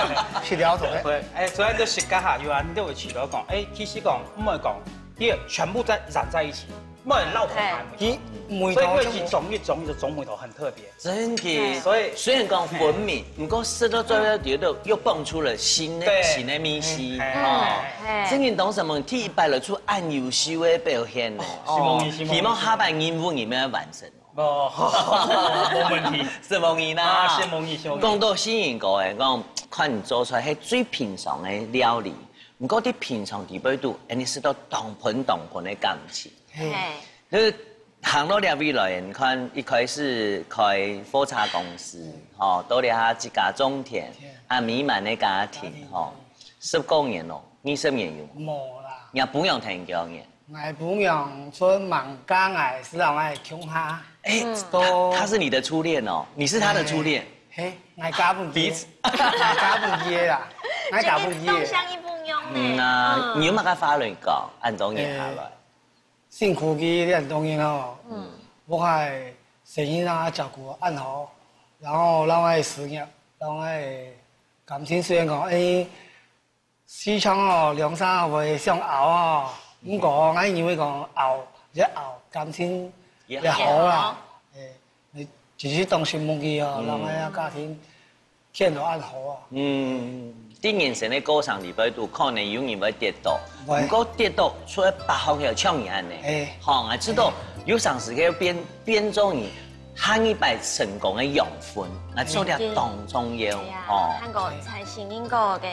係了解。對，哎，雖然都食家下，有人都會試到講，哎，其實講，毋會講，因為全部在，染在一起。 毋然老婆還不錯。嘿。佢味道就所以佢係種一種，就種味道很特別。真的。對。所以雖然講分明，毋過食到最後，覺得又蹦出了新的，對。新的味緒，嗯。哦。嘿。真的當承蒙，第一擺來出恁優秀的表現呢。哦，承蒙你，承蒙你。希望下擺任務你們要完成哦。哦，無問題。承蒙你啦。啊，承蒙你，承蒙你。講到信仁哥誒，講看你做出來，係最平常的料理。毋過在平常底背肚，誒，你食到當盆當盆的感情。 嘿。嘿。就是行到這位來，你看一開始開貨車公司，吼，到這下一家種田，啊，美滿的家庭，吼，十幾年咯，二十年有無？無啦。若餔娘忒幾多年？𠊎餔娘出門嫁𠊎，係同𠊎共下。誒，嗯。都他，他是你的初戀哦，你是他的初戀。嘿，嘿，𠊎嫁分佢。彼此。𠊎嫁分佢个啦，𠊎嫁分佢个。當像一餔娘呢。嗯啊，嗯。你有麼个話來講？恁多年下來。誒， 辛苦佢恁多年吼，嗯。屋下細人啊照顧恁好，然後讓𠊎事業，讓𠊎感情雖然講，誒，市場哦，兩三會上拗哦，嗯。毋過𠊎認為講拗，越拗感情越好啦。越好。誒，你只是當承蒙佢哦，嗯。讓𠊎个家庭 天都恁好啊。嗯，在人生个過程裡背肚，可能有人會跌倒，會。毋過跌倒出來爬起來像你恁呢。哎。吼，𠊎知道，哎。有常時間變，變做你下一擺成功个養分，𠊎知道這當重要，哎呀，吼。還過在信仁哥个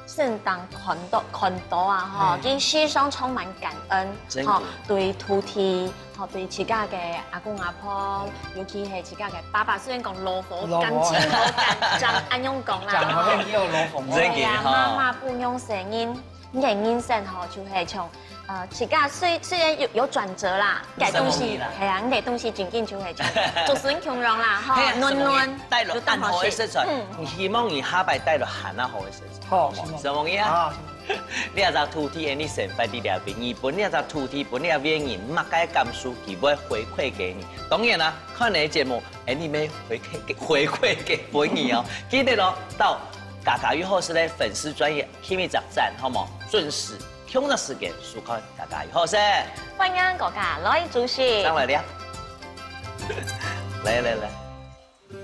身上看到，看到啊，吼，哎。佢時常充滿感恩，真的。吼，對土地， 吼，對自家个阿公阿婆，尤其係自家个爸爸，雖然講老火，老火。感情無恁樣講啦，吼。講好像有老火。真个，哎呀，吼。媽媽餔娘細人，你个人生吼，就係像，呃，自家雖，雖然有，有轉折啦，該東西，係啊，你个東西正經就係像竹筍共樣啦，吼，嘿，暖暖，帶落恁好个色彩，嗯。你希望你下擺帶落還較好个色彩。好，承蒙。承蒙你啊。啊，承蒙。 這隻土地，你生活在這邊，你分這隻土地，分這邊人，麼个感受，佢會回饋給你。當然啦，看你个節目，哎，你乜回饋給，回饋給分你哦。記得哦，到家家有好食个粉絲專頁，撳一隻讚，好無？準時，共樣時間收看家家有好食。歡迎大家來支持。上來了。來來來。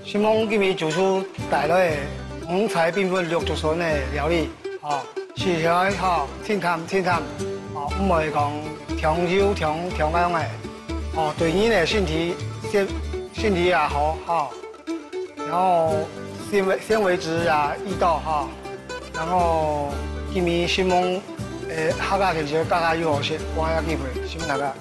承蒙今晡日主廚帶來个五彩繽紛綠竹筍个料理，吼，食起來吼，清淡清淡，吼，毋會講忒油忒，忒恁樣个，吼，對人个身體，身，身體也好，吼，然後纖維，纖維質也益到，吼，然後今晡日承蒙，呃，客家電視台家家有好食，把握機會，承蒙大家。